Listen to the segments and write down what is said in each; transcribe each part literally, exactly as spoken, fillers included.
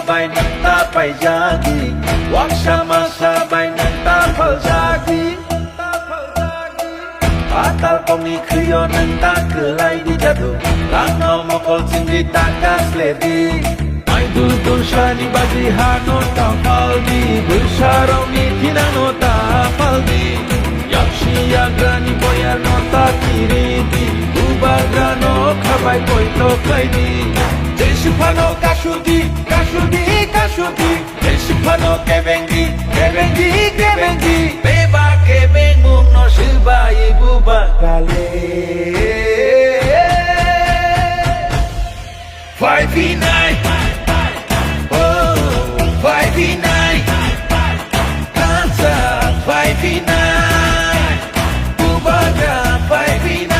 Bai nwng ta paijagwi, waksa masa bai nwng ta phaljagwi. Patal kokni khwio nwng ta kwlai di jadu, langno mokol chingwi ta kasle di. Mai dul dul sani bagwi hano ta phaldi, bwsarokni thinangno ta phaldi. Yaksi yagrani boyarno ta kiridi, bubagrano khabai koito khlaidi. Jesu phano kasudi, kasudi, kasudi. Jesu phano kebengdi, kebengdi, kebengdi. Beba kebengmungno swbai bubagrale. Phai phinai, oh, phai phinai, kansa phai phinai, bubagra phai phinai.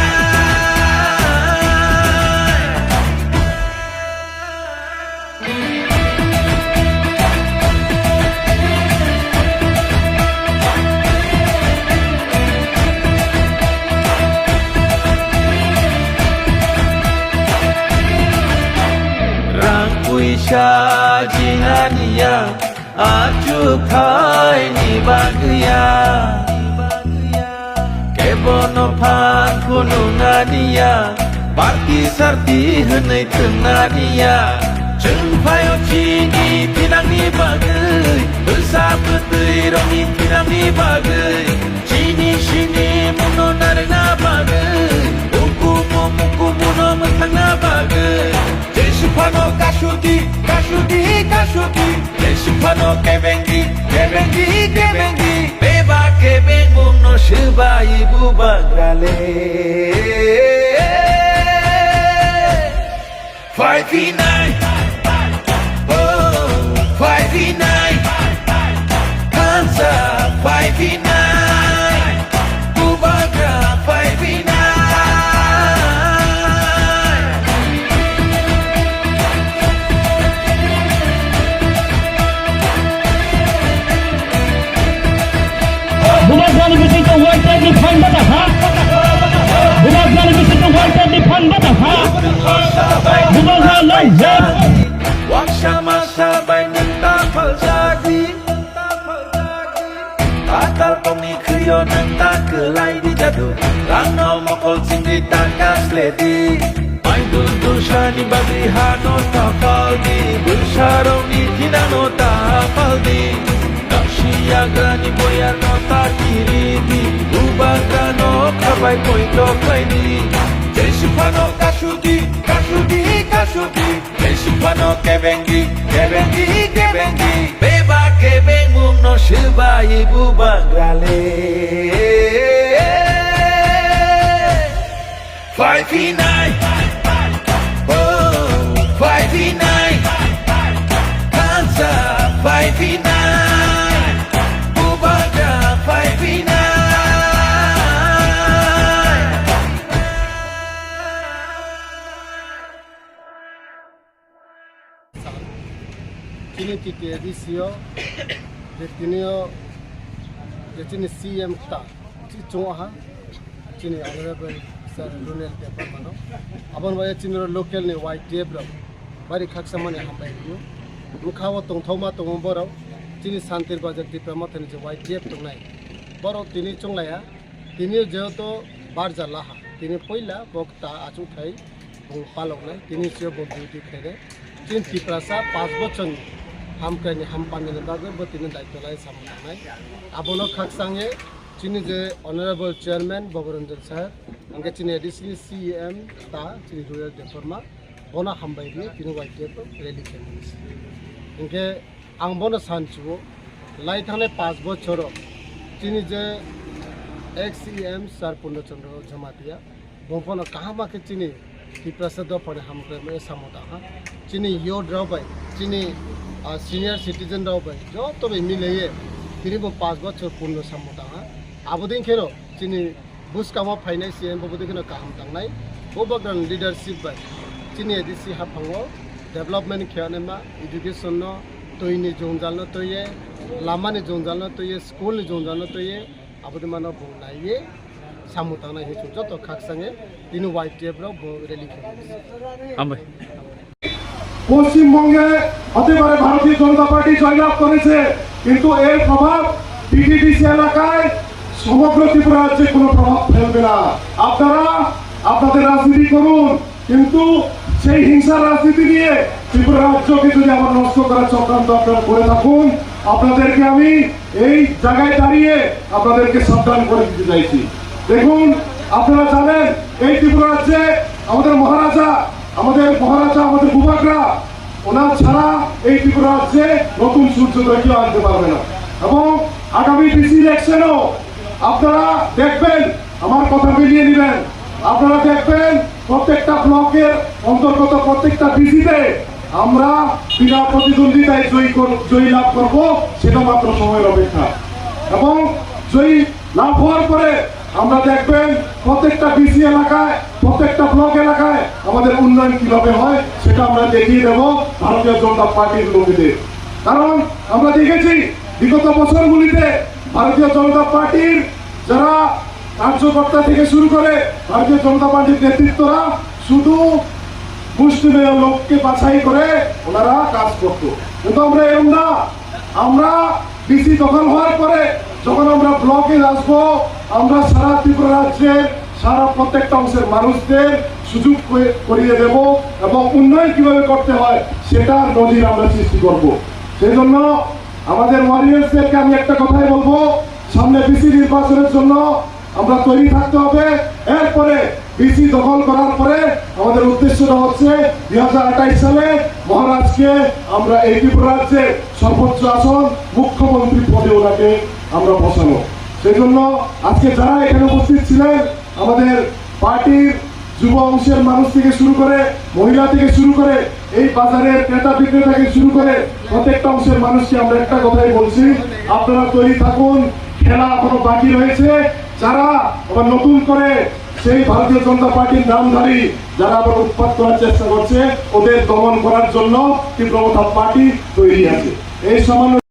Rang puisa jinganiya, achukhaini bagwiya. Kebono phan khununganiya, party sarti hwnwi thwnganiya. Chwng phaio chini thinangni bagwi, bwsa bwtwi rokni thinangni bagwi. Chini sini mungno narwkna bagwi, ukumu mukumuno mwthangna bagwi. Jesu phano kasudi, kasudi, kasudi. Jesu phano kebengdi, kebengdi, kebengdi. Beba kebengmungno swbai bubagrale. Phai phinai, oh, phai phinai, kansa phai phinai, bubagra phai phinai. Bubagrani bisingtwi Y T F ni phan bata kha. Bubagrani bisingtwi Y T F ni phan bata kha. Bubagra long live. Waksa masa bai nwng ta phaljagwi. Patal kokni khwio nwng ta kwlai di jadu. Langno mokol chingwi ta kasle di. Mai dul dul sani bagwi hano ta phaldi, bwsarokni thinangno ta phaldi. Kapsi yagrani boyarno ta kiridi, bubagrano khabai poito khlaidi. Jesu phano kasudi, kasudi, kasudi. Jesu phano kebengdi, kebengdi, kebengdi. Beba kebengmungno swbai bubagrale. Phai phinai, oh, phai phinai, kansa phai phinai, bubagra phai phinai. Chini T T A D C o je tini o je chini C M ta chi chungo ha chini honorable sir Ronald Debbarma no. Aboni bagwi chini ro local ni Y T F rok bari khaksa mani hambai rio. Bwkha o tongthokma tongo borok chini Santir Bazar Tipra Mothani je Y T F tongnai borok tini chunglaiya. Tini jehetu barja laha, tini poila bo ta achukthai bo paloknai, tini sio bo duty khainai. Chini Tiprasa panch bochorni hamkraini hampani ni bagwi bo tini daityo lai samung tangnai. Abono khakchangwi chini je Honorable Chairman Bhabaranjan sir, hwnkhe chini A D C ni C E M ta chini Rural Debbarma, bono hambai rwi tini Y T F rally khaimani se. Hwnkhe ang bono sansuo, lai thangnai panch bochoro chini je ex C E M Sir Purno Chandra Jamatia, bo phano kaham khe chini Tiprasa dophani hamkrai mani samung tangha. Chini youth rok bai, chini, ah, senior citizen rok bai, joto bai milaiye tini bo panch bochor purno samung tangha. Abodin kheno chini bwskango phainai C M bo bwdwi kheno kaham tangnai. Bo bagrani leadership bai chini A D C haphango development khe anima, education no, twi ni jwngjal no twiye, lama ni jwngjal no twiye, school ni jwngjal no twiye, aboni mano bo naiye samung tangnai hinwi chwng joto khakchangwi tini Y T F rok bo rally khe. Hambai. পশ্চিমবঙ্গে হতে পারে ভারতীয় জনতা পার্টি জয়লাভ করেছে, কিন্তু এর প্রভাব পিটিডিসি এলাকায় সমগ্র ত্রিপুরা রাজ্যে কোনো প্রভাব ফেলবে না। আপনারা আপনাদের রাজনীতি করুন, কিন্তু সেই হিংসার রাজনীতি নিয়ে ত্রিপুরা রাজ্যকে যদি আবার নষ্ট করার চক্রান্ত আপনারা করে থাকুন, আপনাদেরকে আমি এই জায়গায় দাঁড়িয়ে আপনাদেরকে সাবধান করে দিতে চাইছি। দেখুন, আপনারা জানেন, এই ত্রিপুরা রাজ্যে আমাদের মহারাজা, আমাদের মহারাজা, আমাদের বুবাগ্রা, ওনার ছাড়া এই ত্রিপুরা রাজ্যে নতুন সূর্যোদয় কেউ আনতে পারবে না। এবং আগামী ডিসি ইলেকশনেও আপনারা দেখবেন, আমার কথা মিলিয়ে নেবেন, আপনারা দেখবেন প্রত্যেকটা ব্লকের অন্তর্গত প্রত্যেকটা ডিসিতে আমরা বিনা প্রতিদ্বন্দ্বিতায় জয়ী কর-, জয়ী লাভ করব, সেটা মাত্র সময়ের অপেক্ষা। এবং জয়ী লাভ হওয়ার পরে আমরা দেখবেন প্রত্যেকটা ডিসি এলাকায়, প্রত্যেকটা ব্লক এলাকায় আমাদের উন্নয়ন কিভাবে হয়, সেটা আমরা দেখিয়ে দেব ভারতীয় জনতা পার্টির লোকেদের। কারণ আমরা দেখেছি বিগত বছরগুলিতে ভারতীয় জনতা পার্টির যারা কার্যকর্তা থেকে শুরু করে ভারতীয় জনতা পার্টির নেতৃত্বরা শুধু মুষ্টিমেয় লোককে বাছাই করে ওনারা কাজ করত। কিন্তু আমরা এরকম না, আমরা ডিসি দখল হওয়ার পরে যখন আমরা ব্লকে আসবো, আমরা সারা ত্রিপুরা রাজ্যের সারা প্রত্যেকটা অংশের মানুষদের সুযোগ করে-, করিয়ে দেব এবং উন্নয়ন কিভাবে করতে হয় সেটার নজির আমরা সৃষ্টি করব। সেই জন্য আমাদের ওয়ারিয়র্সদেরকে আমি একটা কথাই বলবো, সামনে ডিসি নির্বাচনের জন্য আমরা তৈরি থাকতে হবে। এরপরে ডিসি দখল করার পরে আমাদের উদ্দেশ্যটা হচ্ছে দুই হাজার আঠাশ সালে মহারাজকে আমরা এই ত্রিপুরা রাজ্যে সর্বোচ্চ আসন মুখ্যমন্ত্রী পদে ওনাকে আমরা বসানো। সেই জন্য আজকে যারা এখানে উপস্থিত ছিলেন, আমাদের পার্টির যুব অংশের মানুষ থেকে শুরু করে, মহিলা থেকে শুরু করে, এই বাজারের ক্রেতা বিক্রেতা থেকে শুরু করে প্রত্যেকটা অংশের মানুষকে আমরা একটা কথাই বলছি, আপনারা তৈরি থাকুন, খেলা এখনো বাকি রয়েছে। যারা আবার নতুন করে সেই ভারতীয় জনতা পার্টির নামধারী, যারা আবার উৎপাত করার চেষ্টা করছে, ওদের দমন করার জন্য তীব্রমথা পার্টি তৈরি আছে। এই সামান্য